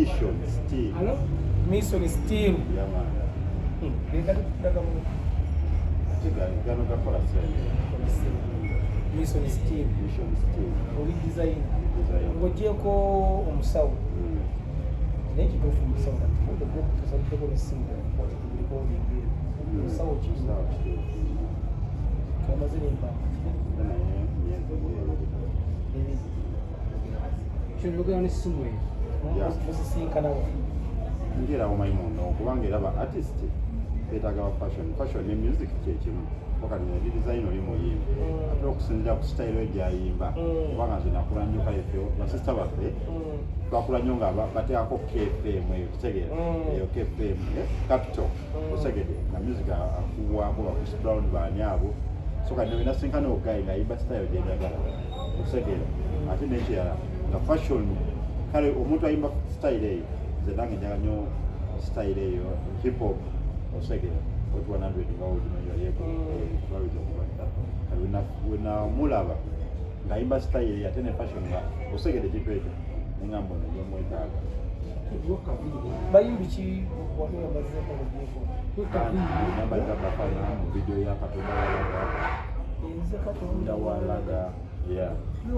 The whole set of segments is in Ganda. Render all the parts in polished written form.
Mission Steel. Mission Steel. Yeah, man. Legatulaga mu Ate gano gakola sente. Mission Steel. Mission Steel. Oli design. Design. Ng'ogyeko omusawo, naye kituufu omusawo kati budde gwokutusaddeko n'essimu okulikodinga eyo. Omusawo ki? Omusawo kituufu. Kamaze n'empanga Naye myezi ebiri. 2. Kyogera n'essimu eyo. Yeah. Musisinkanawo? Ngira omanyi muno, kubanga era ba artist beetaaga ba fashion. Fashion ne music kyekimu. Wakati ndi design, oli muyimbi, ate okusinziira ku style ye gyayimba, kubanga nze nakula nnyo, kale ffe basista baffe twakula nnyo nga bateekako KFM eyo, kitegeera? Eyo KFM, Capital. Osegede nga music akubwako ba Chris Brown, baani abo. So kati nasinkana oguy ng'ayimba style gyenjagala, otegeera? Ate nekirala nga fashion, kale omuntu ayimba style eyo, nze nange njagala nnyo style eyo hip hop, otegeera? Hot 100 nga ogimanyi yalieko. Twaweza okubadda kale wenamulaba ng'ayimba style eyo ate ne fashion, nga osegede ekintu ekyo, neŋŋamba ono gyomwetaaga. Bayimbi ki wali oyambazeeko ng'ogyeko? Nambaza Bafana mu video ya Katonda Walaga. Nze Katonda. Walaga, yeah.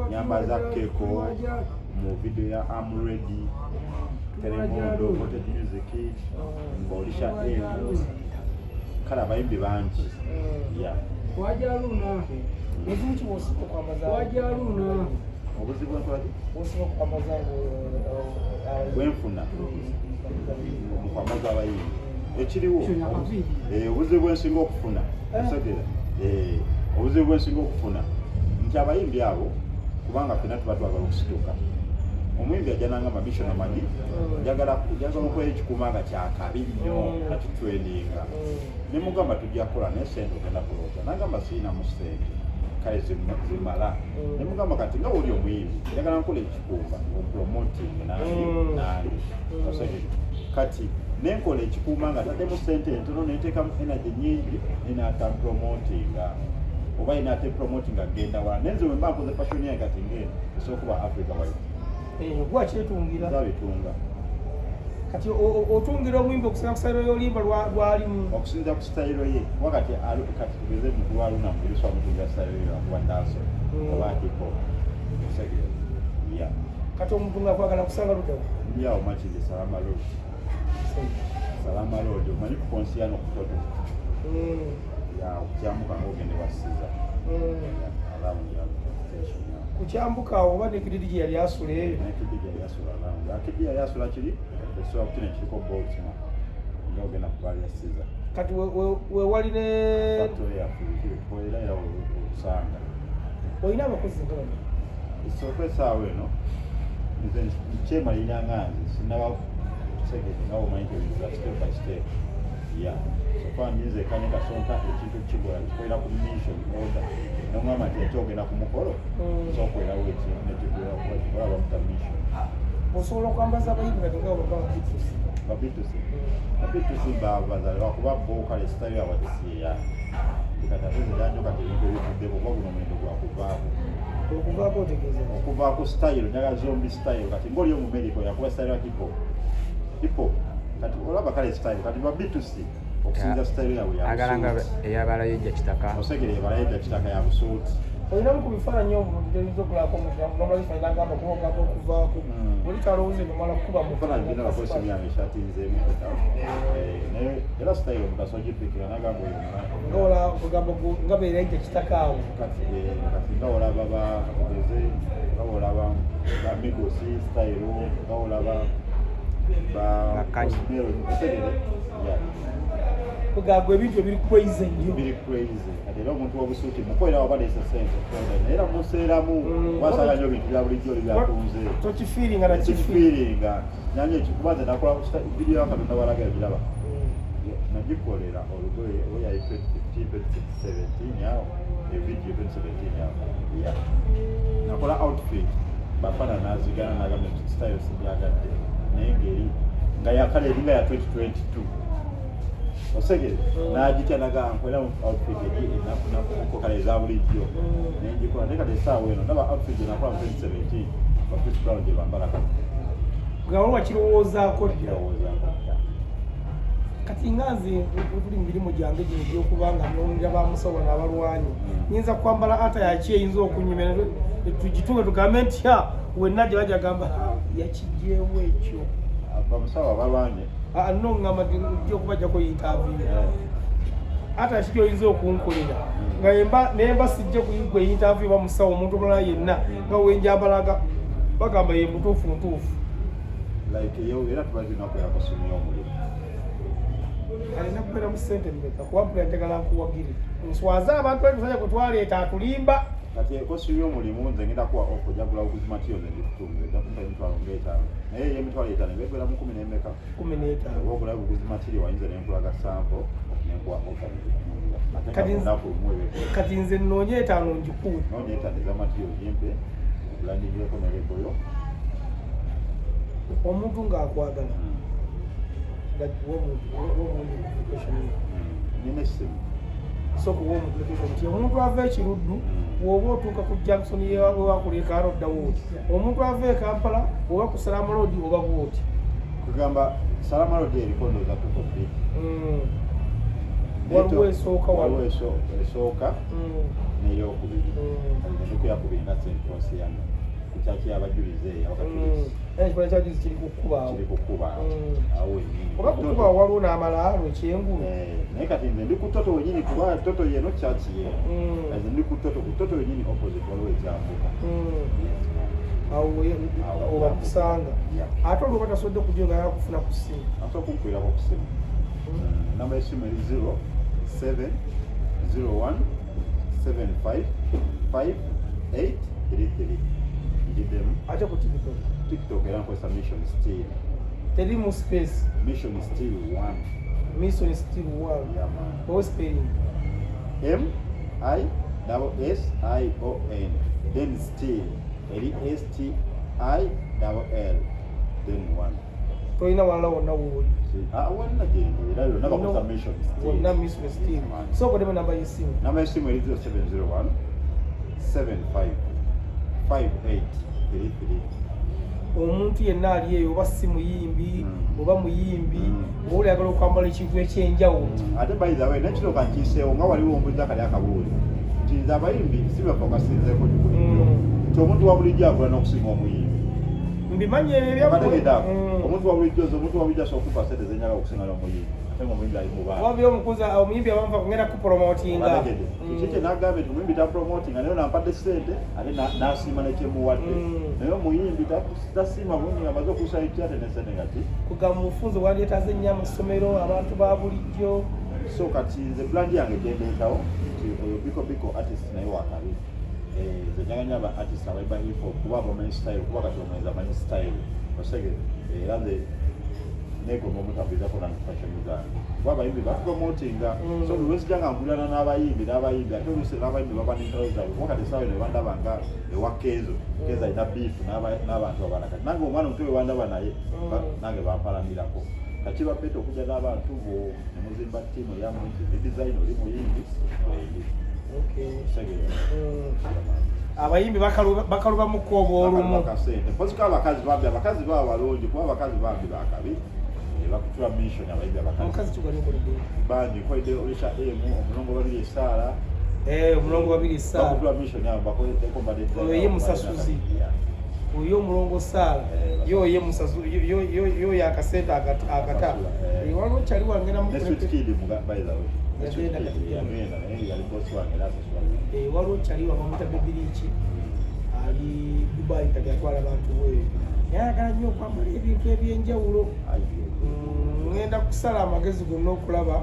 Nyambaza Keko mu video ya Am Ready, Telemundo, Voltage Music, Mbolisha M, kale abayimbi bangi, yeah. Wajaluna. Buzibu ki bw'osinga okwambaza? Wajaluna. Obuzibu bwenkolaki? Bw'osinga okwambaza? Bwenfuna mu kwambaza abayimbi ekiriwo? Kyo nyakaviiri. Obuzibu bwensinga okufuna, osegera, obuzibu bwensinga okufuna nti abayimbi abo, kubanga ffenna tuba twagala okusituka, omuyimbi ajja nangamba, "Mission, amanyi njagala okukola ekikuuma nga kyakabi nnyo, nga kitrendinga." Ne mugamba, "Tujja kukola, naye sente ogenda kulowooza." Nagamba, "Siinamu sente kale zimala." Ne mugamba, "Kati nga woli omuyimbi, njagala nkola ekikuuma opromoting nange." Nange osegere kati nenkola ekikuuma nga taddemu sente entono, nenteekamu energy nyingi, nenatampromotinga oba inaate promotinga genda wala. Nenze wemba nkoze fashion yange kati ngeno esobola kuba Africa wide. Gwakyetungira? Zabitunga. Kati otungira omuyimbi okusinga ku style y'oluyimba lwalimu? Okusinza ku style ye, kuba kati kati tugeze mukulu Aluna Mugiriswa, mutungira style ye akuba dancehall oba hip hop, osegere? Yeah. Kati omuntu nga akwagala kusanga luddawo? Ndi awo Makindye Salama Road. Salama Road, omanyi ku Ponsiano kutoto ya okukyamuka ngaogende wasiza around ya station ya. Kukyambuka awo oba nekididi gye yali asula eyo? Nekididi yali asula around, akididi yali asula kiri esobola kukino ekiriko Baltimore nga ogenda ku baali ya Siza. Kati wewali ne factory yaffe era era osanga. Olina abakozi nga bano? Esooka essaawa eno nze nkyemalira nga nze sinaba kutegeke, nga omanyi nti ebintu bya step by step, yeah. So far ndinzeka ne kasonta ekintu kikola kikolera ku mission order, nongamba nti ekyogenda ku mukolo, sokolerawo ekintu nekigula kuba kikola bamuta mission. Osobola okwambaza abayimbi kati nga baba Bitusi? Babitusi, babitusi babaza lwakuba bo kale style yaabwe si eyange, kati ate nze kati ebintu ebivuddeko, kuba guno omulembe gwakuvaako. Okuvaako otegeeza ki? Okuva ku style, njagala zombie style. Kati ngaoli omumerica yakuba style ya hip hop, hip hop. Kati olaba kale style kati ba B2C okusinza style yaabwe ya Agala nga busuuti. eyabalayijja kitaka. Osegere ebalayijja kitaka ya busuuti. Olinamu ku bifaananyi omuntu toyinza okulako nomala bifaananyi nagamba kuba ogamba okuvaako, oli talowooza enomala kukuba mu Mufaananyi gina bakozesa emyange eshaati nzeemu, naye era style omuntu asobola gipikira nagamba oyo omwana. Nga ola ogamba nga beerayijja kitaka awo. Kati kati nga olaba ba katugeze nga olaba ba Migos style, nga olaba ba Ba Kanye. Osmero, osegere? Yeah. Kugagwa ebintu ebiri crazy nnyo. Biri crazy. Kati era omuntu w'obusuuti mukolera waba leesa sente, naye era museeramu, wasanga nnyo bintu bya bulijjo oli byatunze. Tokifiiringa nakifi. Ekifiiringa nanye ekikubaza nakola video ya Katonda walaga ebiraba, nagikolera olugoye oba yali 2015, 2017 awo, evideo 2017 awo, yeah. Nakola outfit, Bafana nazigana nagamba nti style sibyagadde, naye ngeri nga yakale eringa ya 2022, osegere? Nagitya nagaa nkolera outfit eri enakunakuko kale eza bulijjo, nengikola. Naye kati essaawa eno ndaba outfit gye nakola mu 2017 ba Chris Brown gye bambala kati. Nga waliwo wakirowoozaako dda? Kirowoozaako dda. Kati nga nze tuli mu mirimu gyange gino egyokuba nga nonera bamusawo n'abalwanyi, nyinza kwambala ata yaki eyinza okunyumira tugitunge tugambe nti ha wenna gye bajja gamba, "Ha, yakigyewo ekyo." Bamusawo abalwanye? Ah, no, ngamba nti nja okubajjako interview, ate yaki gyoyinza okunkolera nga nemba sijja kuyigwa interview bamusawo omuntu omulala yenna nga wenjambalaga bagamba ye mutuufu ntuufu. Like yo era tuba tulina kukola costume y'omulimu. Alina kubeera mu ssente mmeka? Kuba mpulira njagala nkuwagire nswaze abantu bali musajja gwe twaleeta atulimba. Kati costume y'omulimu nze ngenda kuwa offer, ojagula obuguzi materials endikutunga ejja kumpa 50,000, naye ey'emitwalo 50 beggwera mu kumi n'emeka? 15. Oba ogula buguzi material, wayinza nenkulaga sample nenkuwa offer nekutungira ate nga lunaku lumu ebyo. Kati nze nnoonya etaano ngikuwe. Noonya etaano eza material gimpe, obrandingireko ne label yo. Omuntu ng'akwagala nga womuntu location ye. Nina essimu. Sooka owa omuntu location nti omuntu ava ekiruddu bw'oba otuuka ku junction yewakola ekaalo oddawo oti, omuntu ava e Kampala oba ku Salama Road oba bwoti. Kugamba Salama Road eriko ndowooza tuko bbiri. Waliwo esooka wano. Waliwo esooka n'eyokubiri. Enduku yakubiri nga St Ponsiano ku kyaki y'abajulizi eyo abakatuliki. Ekifaananyi kyajuzi kiri ku kkubo awo. Kiri ku kkubo awo. Awo wennyini. Oba ku kkubo awo waliwo n'amalaalo ekyengulu. Eh, naye kati nze ndi ku Toto wenyini, kuba Toto yeno kyaki yeno. Nze ndi ku Toto, ku Toto wenyini opposite waliwo ekyambuka. Yes, ma'am. Awo Awo. obakusanga. Yeah. Ate olwo batasobodde kujja nga yakufuna ku ssimu? Asobola okunkubirako ku ssimu. Namba y'essimu eri 0 7 0 1 7 5 5 8 3 3. Ngiddemu. Ate ku TikTok? TikTok era nkozesa Mission Steel. Teri mu space? Mission Steel 1. Mission Steel 1? Yeah, man. Owo spelling? M I double S I O N, then Steel eri S T I double L, then 1. Tolina walala wonna wooli? Ah, wonna gyendi era yonna bakozesa Mission Steel. Wonna Mission Steel. Yes, man. Sooka odemu namba y'essimu. Namba y'essimu eri 0701 75 58 33. Omuntu yenna ali eyo oba si muyimbi oba muyimbi oba oli ayagala okwambala ekintu ekyenjawulo. Ate by the way, nekiro kankiiseewo nga waliwo ombuliza kali akabuuli nti nze abayimbi si bafokasinzeeko bulijjo, nti omuntu wa bulijjo agula n'okusinga omuyimbi. Mbimanyi ebyo. Kategedde ako? Omuntu wa bulijjo, nze omuntu wa bulijjo asobola okupa sente zenjagala okusinga n'omuyimbi, ate nga omuyimbi ali mu baana. Wabira omukuza omuyimbi abamva kugenda kupromotinga. Kategedde kiki kye nagambye nti omuyimbi tapromotinga, naye nampadde sente ate n'asiima nekyemuwadde. Naye omuyimbi tasiima bulungi nga amaze okuusa ekyate ne sente nga ki. Kugamba mu bufunze wandyetaaze nnyo amasomero abantu ba bulijjo. So kati nze brand yange gyendeetawo nti oyo Biko Biko artist naye wakabi. Eh, nze njagala nnyo aba artist abayimba hip hop kuba abamanyi style, kuba kati omulenzi amanyi style osege, era nze negomba omutambulizako nange fashion zange kuba abayimbi bapromotinga. So buli lwenzija nga mpulirana n'abayimbi ate oluusi n'abayimbi baba n'entalo zaabwe, kuba kati essaawa eno webandaba nga ewa Kenzo, Kenzo alina beef n'abantu abalala. Kati nange omwana omuto webandaba naye nange bampalamirako. Kakiba better okujja n'abantu bo ne muzimba ttiimu eyammwe nti ndi design, oli muyimbi, wendi. Kitegeera? Abayimbi bakalubamuko obwolumu. Akasente mpoziko abakazi bambi, abakazi baba balungi kuba abakazi bambi bakabi. Eh, bakutula mission abayimbi abakazi. Omukazi kigwali okoledde? Bangi nkoledde Olisha M, omulongo babiri esaala. Eh, omulongo babiri esaala. Bakutula mission abo bakoleddeko mbadde Oyo ye musasuzi. Yeah. Oyo omulongo saala. Eh, yo ye musasu yo yo yakasente akata. Akasula, eh. Eh, waliwo kyali wange na Ne Sweet Kid by the way. Ne Sweet Yagenda Kid, kati. Yagenda naye yali boss wange era asasula bulungi. Eh, waliwo kyali wange bamuyita Bebiriki ali Dubai, kati atwala abantu bweru, naye ayagala nnyo okwambala ebintu ebyenjawulo. Ayi. Ngenda kusala amagezi gonna okulaba,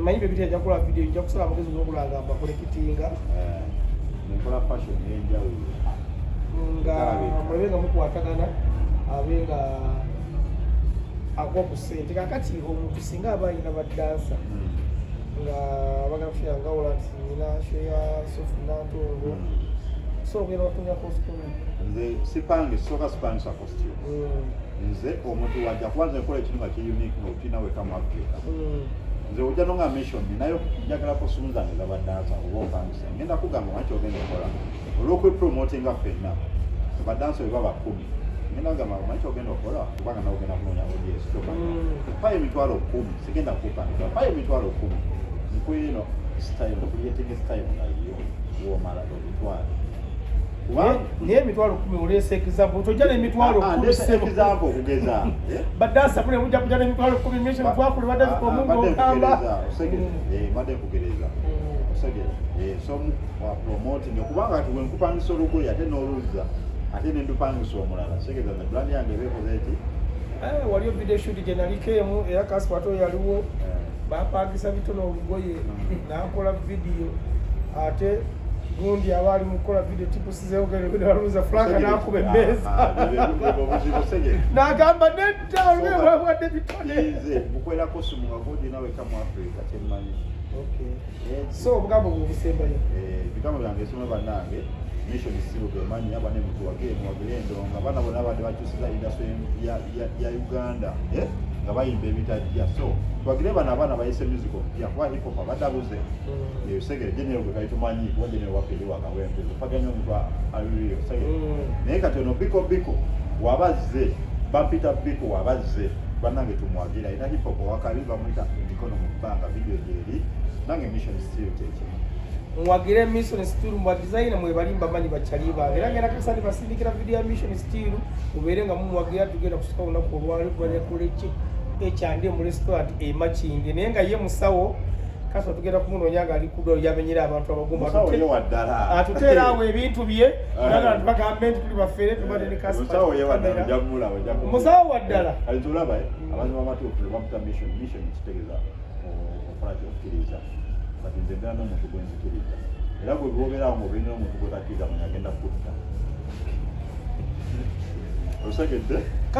manyi bebiri ajja kukola video, nja kusala amagezi gonna okulaba nga mbakolekitinga. Eh, nenkola fashion ey'enjawulo. Nga mulabe nga mukwatagana abe nga akuwa ku ssente. Kakati omuntu singa aba alina badansa nga bagala kufira nga wola nti nina show ya Sophie Nantongo, so ogenda bafunira costume? Nze sipange, sooka sipangisa costume. Nze omuntu wajja kuba nze nkola ekintu nga kiri unique nga okirina weka mu Africa. Nze ojja nonga mission ninayo, njagala costume zange zabadansa oba opangisa, ngenda kugamba waki ogenda okola olw'okwepromotinga ffenna. Badansa bwe baba 10 Ngenda kugamba omanyi kyogenda okukola, kubanga nawe ogenda kunoonya audience kyobanga. Mpayo 100,000, sigenda kupangisa. Mpayo 100,000, nkwino style, creating style nga yo womala ogitwale. Kubanga Naye 100,000 oleese example, tojja n'emitwalo Ah, ah, 10 ndeese ssebo. Example okugeza. Eh? Badansa mune mujja kujja n'emitwalo 10, mission twakule badde Ah, ah, omungu mbadde ogamba. nkugereza, osegere. Eh, mbadde nkugereza. Osegere. Eh, so wa promoting kubanga kati bwe nkupangisa olugoye ate n'oluzza ate ne ndupangisa omulala, segeza nze brand yange eba ekoze eti. Eh, waliyo video shoot gye naliko emu, era Kaspa oyo yaliwo. Bapangisa bitono olugoye n'akola vidiyo, ate gundi aba ali mu kukola vidiyo tipusizeogealuza Frank Osegere. n'akuba Ah, emmeeza ah, obuzibu osegere. n'agamba nedda, olugoye bwabwadde bitone. Nze bukwerako simu nga gogina weka mu Africa kyemmanyi. Okay. Eh, So obugambo bwe busembayo? Eh, ebigambo byange esimu bannange, Mission Steel gemanyi abane, mutuwagire, muwagire endongo. Abaana bonna abadde bakyusiza industry ya Uganda, eh, nga bayimba ebitajja, so twagire bano abaana bayise music omupya, kuba hip hop abadde abuze. Osegere general gwe kali tumanyi, kuba general waffe eri wakawempe tufaganya omuntu aliriyo osegere. Naye kati ono Biko Biko wabazze bampita Biko wabazze, bannange tumwagire, alina hip hop owakabi bamuyita Emikono mu Bbanga, video gyeri. Nange Mission Steel kyekimu. Muwagire Mission Steel mu design mwebali, mbamanyi bakyali bange, era ngenda kasani basindikira video ya Mission Steel, mubeere nga mumuwagira. Tugenda kusika olunaku olwali tubalira kuleki ekyande mu restaurant e Makindye, naye nga ye musawo Kasa tugenda kumunoonya nga ali kudolo yamenyera abantu abagumba. Musawo ye waddala. Atuteera awo ebintu bye naga tubagambe nti tuli bafere, tubadde ne Kaspa. Musawo ye waddala, ojja kumulaba, ojja kumulaba. Musawo waddala. Kati tulaba amazima amatuufu bamuta Mission. Mission kitegeeza okola kyokkiriza. Kati nze mbeera n'omuntu gwe nzikiriza, era gwe bwobeerawo ng'obeera n'omuntu gw'otakkiriza, mwenye agenda kutta, osegedde. Kaspa.